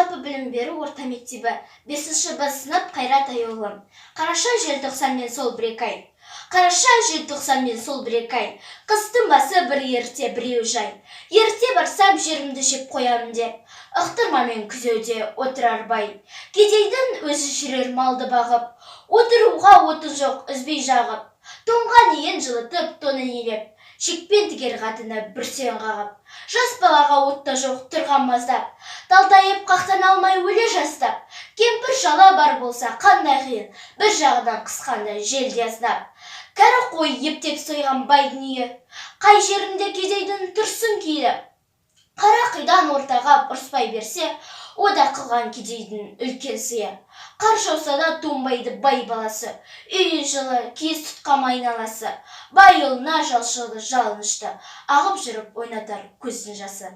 Жалпы білім беру орта мектебі, 5 Б сынып, Қайрат Аюлы. Қараша, желтоқсан мен сол 1-2 ай. Қараша, желтоқсан мен сол 1-2 ай. Қыстың басы бір ерте, біреу жай. Ерте барсам, жерімді жеп қоямын деп, ықтырмамен күзеуде отырар бай. Кедейдің өзі жүрер малды бағып, отыруға отын жоқ үзбей жағып. Тоңған иін жылытып, тонын илеп, шекпен тігер қатыны бүрсең қағып. Жас балаға от та жоқ тұрған маздап, талтайып қақтана алмай өле жаздап. Кемпір шала бар болса қандай қиын, бір жағынан қысқанда жел де азынап. Кәрі қой ептеп сойған байдың үйі, қай жерінде кедейдің тұрсын киелі? Қара қидан ортаға ұрыспай берсе, о да қылған кедейдің үлкен сыйы. Қар жауса да тоңбайды бай баласы, үйі жылы, киіз тұтқам айналасы. Бай ұлына жалшылы жалынышты, ағып жүріп ойнатар көздің жасы.